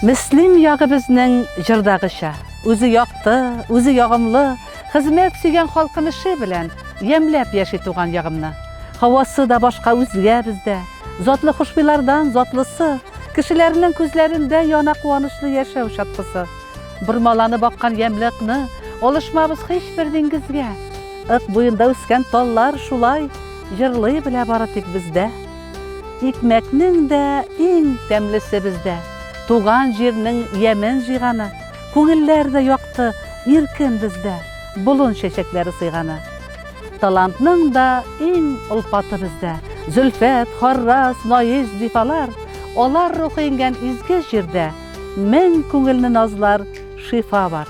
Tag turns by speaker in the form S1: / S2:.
S1: Мөслим ягы безнең җырдагыча, үзе якты, үзе ягымлы, хезмәт сөйгән халкым эше белән ямьләп яши туган ягымны. Һавасы да башка үзгә бездә, затлы хушбуйлардан затлысы, кешеләрнең күзләрендә яна куанычлы яшәү чаткысы. Бормаланып аккан ямьле ыкны алышмабыз һичбер диңгезгә. Ык буенда үскән таллар шулай җырлый белә бары тик бездә. Икмәкнең дә иң тәмлесе бездә, Туган җирнең ямен җыйганы, Күңелләр дә якты, иркен бездә, Болын чәчәкләре сыйганы. Талантның да иң олпаты бездә, Зөлфәт, Харрас, Наис, Зифалар, Алар рухы иңгән изге җирдә, Мең күңелне назлар шифа бар.